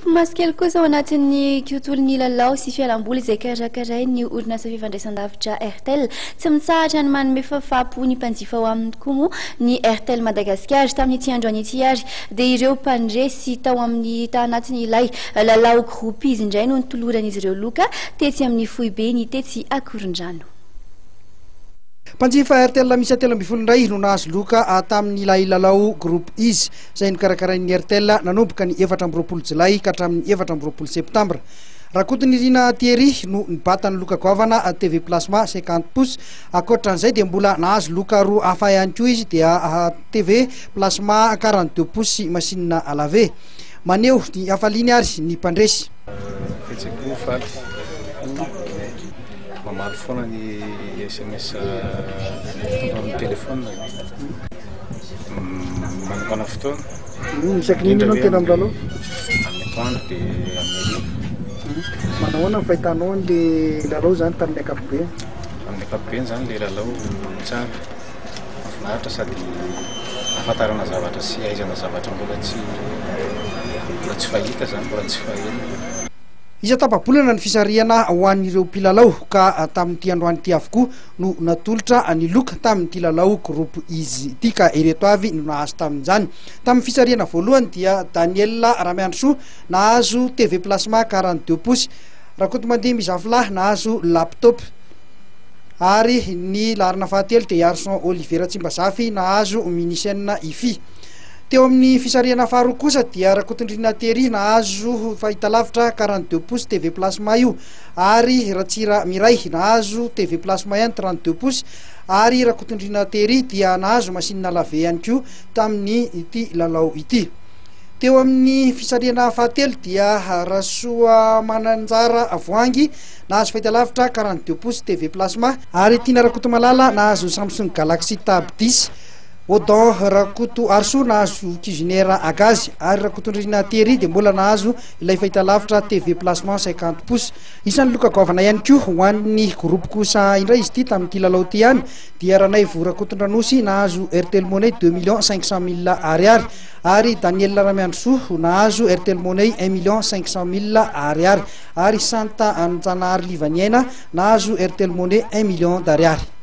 Hitopy maso kely kosa ao anatin'ny tontolon'ny lalao sy fialamboly izay karakarain'ny orinasa fifandraisan-davitra Airtel. Tsy mitsahatra ny manome fahafahampo ny mpanjifa ao aminy tokoa moa ny Airtel Madagasikara. Tamin'ity androany ity ary dia ireo mpandresy tao amin'ny anatin'ilay lalao Groupies indray no notoloran'izy ireo loka tetsy amin'ny foibeny tetsy Akorondrano. Mpanjifa Airtel miisa 13 indray no nahazo loka tamin'ilay lalao Group Izy izay nokarakarain'ny Airtel nanomboka ny 24 jolay ka hatramin'ny 24 septambra. Rakotonirina Thierry no nibata ny loka goavana TV Plasma 50 pouces. Ankoatran'izay dia mbola nahazo loka roa hafa ihany koa izy dia TV Plasma 42 pouces sy machine à laver. Maneho ny hafaliany ary ny mpandresy. Fihetseham-po faly. Mamaly foana ny SMS tonga amin'ny téléphone. Manokana fotoana. Isaky ny inona ianao no tena milalao? Amin'ny atoandro dia amin'ny hariva. Manao ahoana ny fahitanao an'ilay lalao izany tamin'ny ankapobeny? Amin'ny ankapobeny izany ilay lalao tsara. Mahafinaritra sady ahafantarana zavatra sy ahaizana zavatra mbola tsy mbola tsy fahita izany, mbola tsy faheno. Isa-tapa-bolana ny fisarihana ho an'ireo mpilalao ka tamin'ity androany ity avokoa no natolotra ny loka tamin'ity lalao Groupe Izy ity ka ireto avy no nahazo tamin'izany. Tamin'ny fisarihana voalohany dia Daniel Ramiandrisoa nahazo TV Plasma 42 pouces, Rakotomandimby Zafilahy nahazo laptop. Ary ny laharana fahatelo dia Iarison Olivier Ratsimbazafy nahazo mini chaîne hi-fi. Teo amin'ny fisarihana faharoa kosa dia Rakotondriana Thierry nahazo fahitalavitra 42 pouces TV plasma io ary Ratsira Miray nahazo TV plasma ihany 32 pouces ary Rakotondriana Thierry dia nahazo machine à laver ihany koa tamin'ny ity lalao ity. Teo amin'ny fisarihana fahatelo dia Rasoamananjara Voahangy nahazo fahitalavitra 42 pouces TV plasma, ary Tiana Rakotomalala nahazo Samsung Galaxy Tab 10, Odon Rakoto Arisoa nahazo cuisinière à gaz, ary Rakotondriana Thierry dia mbola nahazo ilay fahitalavitra TV plasma 50 pouces. Isan'ny loka goavana ihany koa ho an'ny groupe kosa indray izy ity tamin'ity lalao ity ihany dia Ranaivo Rakotondranosy nahazo Airtel Money 2 millions 500 mille ariary ary Daniel Ramiandrisoa nahazo Airtel Money 1 million 500 mille ariary. Ary Santa Anjanahary Livaniaina nahazo Airtel Money 1 million d'ariary.